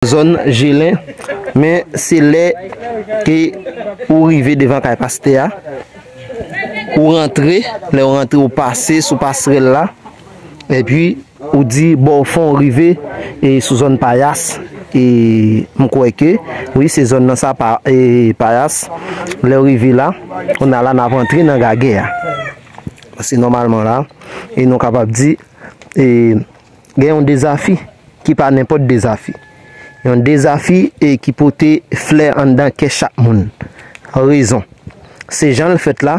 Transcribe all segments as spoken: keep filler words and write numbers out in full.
zòn Jelen, men se lè ke ou rive devan kay pastè a, ou rantre, lè ou rantre, ou pase sou pasrèl la, epi ou di bò fon ou rive, e sou zòn Payas, e m kwè ke, wi, se zòn nan sa, pa, e Payas, lè ou rive la, kounye a la n ap rantre nan Gagè a. Paske nòmalman la, e nou kapab di, e, gen yon dezafi ki pa nenpòt dezafi. Yon dezafi e ki pote flè anndan kè chak moun. Rezon. Se jan l fèt la,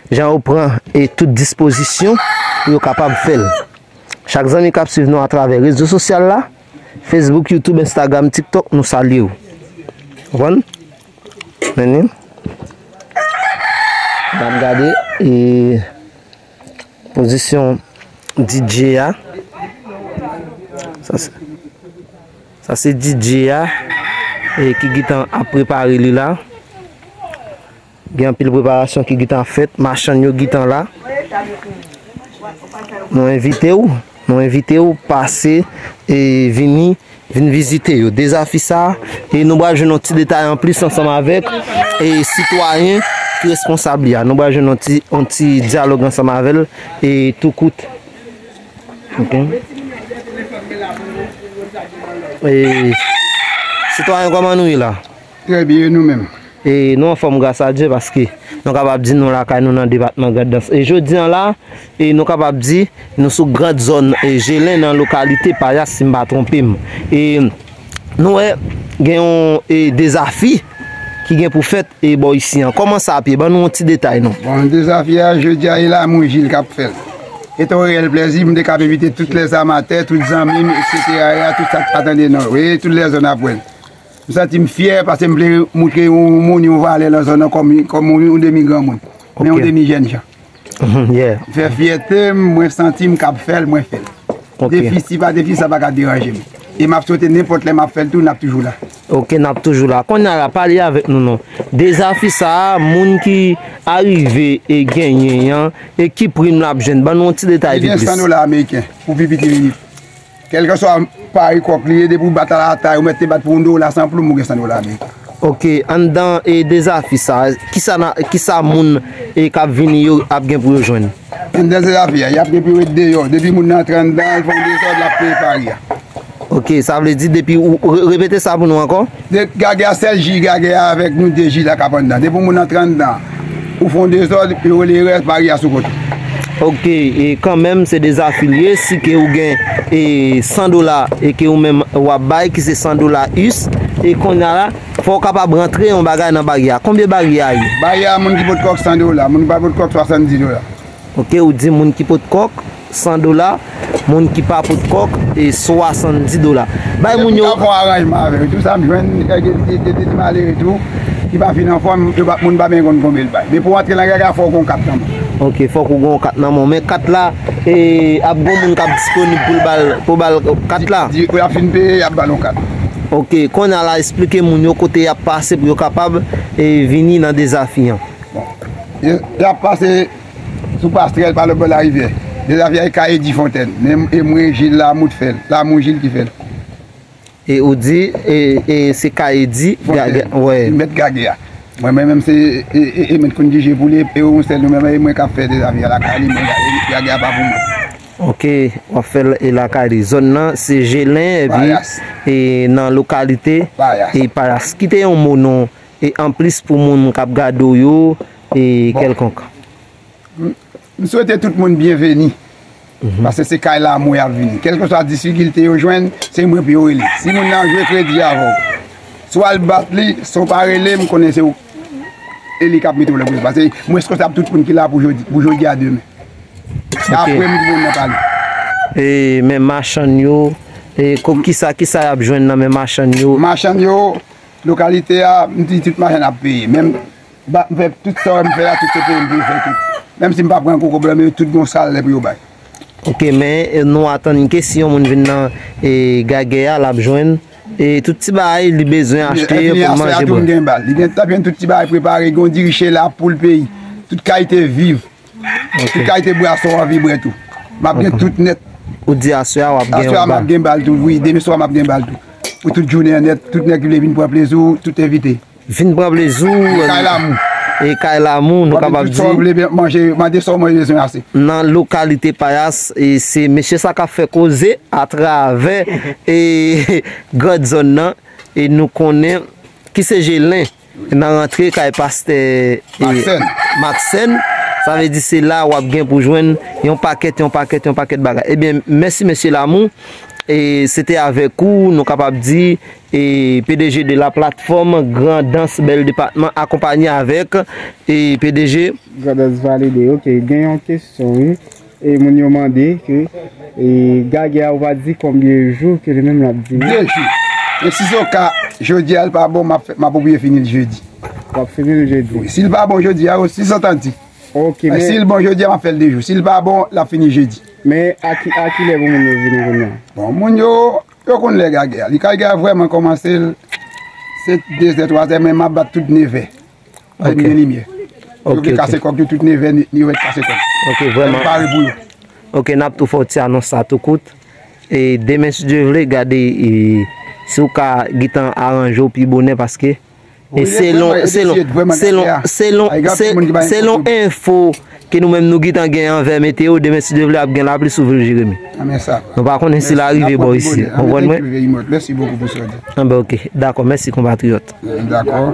jan yo pran e tout dispozisyon pou yo kapab fè l. Chak zanmi k ap swiv nou atravè rezo sosyal la, Facebook, YouTube, Instagram, TikTok, nou salye w. Konprann? Men ni. N ap gade e pozisyon D J a. Sa se, sa se D J a e ki gentan ap prepare li la. Gen anpil preparasyon ki gentan ap fèt. Machann yo gentan la. Nou envite w, nou envite w pase e vini, vin vizite yo. Dezafi sa, e nou pral jwenn yon ti detay anplis ansanm avèk e sitwayen ki responsab li a. Nou pral jwenn yon ti, yon ti dyalòg ansanm avè l e tou kout. Ok. E, sitwayen, kòman nou ye la? Trè byen, e nou menm? E nou anfòm gras a Dye paske nou kapab di nou lakay nou nan depatman Grandans. E jodi an la, e nou kapab di nou sou grand zòn e Jelen nan lokalite Payas si m pa twonpe m. E nou wè gen yon e dezafi ki gen pou fèt e bò isi an. Kòman sa ap ye? Ban nou yon ti detay non. Bon, dezafi a, jodi a, e Lamou Jil k ap fè l. E te yon reyèl plèzi, m te kab envite tout lèzamatè, tout zanmi m, etsetera, tout sa k pa tande non, e tout lèzòn ap wè l. M santi m fyè paske m vle moutre yon moun yon valè nan zòn nan kòm, kòm yon, yon demi granmoun. Men yon demi jènjan. M fè fyète m, mwen santi m kab fè l, mwen fè l. Defi, si pa defi, sa pa ka deranje m. E m ap swete nenpòt lè m ap fè l tou, n ap toujou la. Ok, n ap toujou la. Kounye a la, pale avèk nou non. Dezafi sa a, moun ki arive e genyen an, e ki prim l ap jwenn? Ban nou yon ti detay pi plis. Li gen san dola ameriken pou pi piti minit. Kèlkeswa pari kòk li ye, depi w bat alatay, ou mèt te bat pou yon dola san ploum, ou gen san dola ameriken. Ok, anndan e dezafi sa, kisa, kisa moun e k ap vini yo ap gen pou yo jwenn? Anndan dezafi a, y ap gen pou yo ret deyò. Depi moun nan antre anndan, l fè yon dezòd, l ap peye pari a. Ok, sa vle di depi ou, re-, repete sa pou nou ankò? De, Gagè a, sèl ji Gagè a avèk nou de ji la k ap anndan. Depi moun antre anndan, ou fè yon dezòd, yo rele rès pari a sou kont ou. Ok, e kanmenm se dezafi l ye, si ke ou gen e san dola e ke ou menm w ap bay, ki se san dola us, e kounye a la, fò w kapab rantre yon bagay nan baryè a. Konbyen baryè a ye? Baryè a, moun ki pot kòk san dola, moun ki pa pot kòk swasanndiz dola. Ok, ou di moun ki pot kòk san dola, moun ki pa pot kòk e swasanndiz dola. Bay moun yo. Fè yon aranjman avè yo. Tou sa m jwenn, gen de, de, de, de malere tou, ki pa fin anfòm, yo pa, moun pa menm konn konbyen l bay. Men pou w antre nan Gagè a, fò w gen yon kat nan men w. Ok, fòk ou gen yon kat nan men w. Men kat la, e, ap gen moun k ap disponib pou l ba l, pou ba l kat la? Di, di, y ap fin peye, y ap ba l yon kat. Ok, kounye a la, esplike moun yo kote y ap pase pou yo kapab, e, vini nan dezafi an. Bon. Y, y ap pase sou pasrèl pa lòtbò larivyè. Dezafi a e kay Edi Fontèn. Men e mwen, Jil Lamou t fè l. Lamou Jil ki fè l. E ou di, e, e se kay Edi Fontèn, Gagè, wè. Mèt Gagè a. Mwen, mwen menm se, e, e, e mèt konn dirije pou li, e yon sèl nou menm, e mwen k ap fè dezafi a lakay li, mwen, e Gagè a pa pou mwen. Ok, w ap fè l e lakay li. Zòn nan, se Jelen, epi, Payas, e nan lokalite, Payas, e Payas. Kite yon mo non e anplis pou moun k ap gade w yo, e kèlkonk. M, m swete tout moun byenveni. Paske se kay Lamou y ap vini. Kèlkeswa difikilte yo jwenn, se mwen pou yo rele. Si moun nan jwe kredi avè w, swa l bat li, si w pa rele, m konnen se ou, e li k ap mete w nan prizon. Paske m reskonsab tout moun ki la pou jodi, pou jodi a demen. Se apre m pou moun nan pale. E men machann yo, e ko-, kisa, kisa y ap jwenn nan men machann yo? Machann yo, lokalite a, m di tout machann ap peye. Menm ba, m fè tout sa w wè m fè a, tout se peye m pou yo fè tout. Menm si m pa pran kokob lan, men yo tout gon salè pou yo bay. Ok, men, e, nou atann ke si yon moun vin nan, e, Gagè a, l ap jwenn, e, tout ti bagay li bezwen achte pou l manje, bwè. Li gen, l ap jwenn tout ti bagay prepare, gon diri chela pou l peye. Tout kalite viv. Ok. Tout kalite bwason w anvi bwè tou. M ap gen tout nèt. Ou di aswè a w ap gen yon bal? Aswè a m ap gen bal tou, wi. Demen swa m ap gen bal tou. pou tout jounen an nèt, tout nèg ki vle vin pran plezi w, tout envite. Vin pran plezi w. Kay Lamou. E Kay Lamou, nou kapab di. W ap vin tout sa w vle manje, mande sa w manje bezwen ase. Nan lokalite Payas, e se mesye sa k ap fè koze atravè e grand zòn nan. E nou konnen ki se Jelin nan rantre kay pastè e Maxène. Maxène. Sa vle di se la w ap gen pou jwenn yon pakèt, yon pakèt, yon pakèt bagay. Ebyen, mèsi mesye Lamou. E se te avèk ou, nou kapab di, e P D G de la plateforme Grandans Bèl Depatman akonpanye avèk e P D G. Grandans Valide, ok, gen yon kesyon, wi. E moun yo mande ke e Gagè a ou pa di konbyen jou ke li menm l ap di. De jou. E si se ka, jodi a l pa bon, m ap fè- m ap obliye fini l jedi. W ap fini l jedi. Wi, si l pa bon jodi a, si s antann di. Ok, men si l bon jodi a, m ap fè l de jou. Si l pa bon, l ap fini jedi. Men a ki, a kilè pou moun yo vini kounye a? Bon, moun yo, yo konn lè Gagè a. Li Gagè a vrèman kòmanse l, se de zè, twa zè, men m ap bat tout nevè. Lè m gen limyè. Yo vle kase kòk yo tout nevè, ni yo mèt kase kòk. Ok, vrèman. Pare pou yo. Ok, n ap tou fè w ti anons sa tou kout. E demen, si Dye vle, gade e, si w ka gentan aranje w pi bonè paske e selon, selon, selon, selon, se- selon enfo ke nou menm nou gentan gen anvè meteo, demen, si Dye vle, ap gen lapli sou vil Jeremi. Nou pa konnen si l a rive bò isi. Konprann mwen? Anben, ok. Dakò, mèsi, konpatriyòt. Dakò.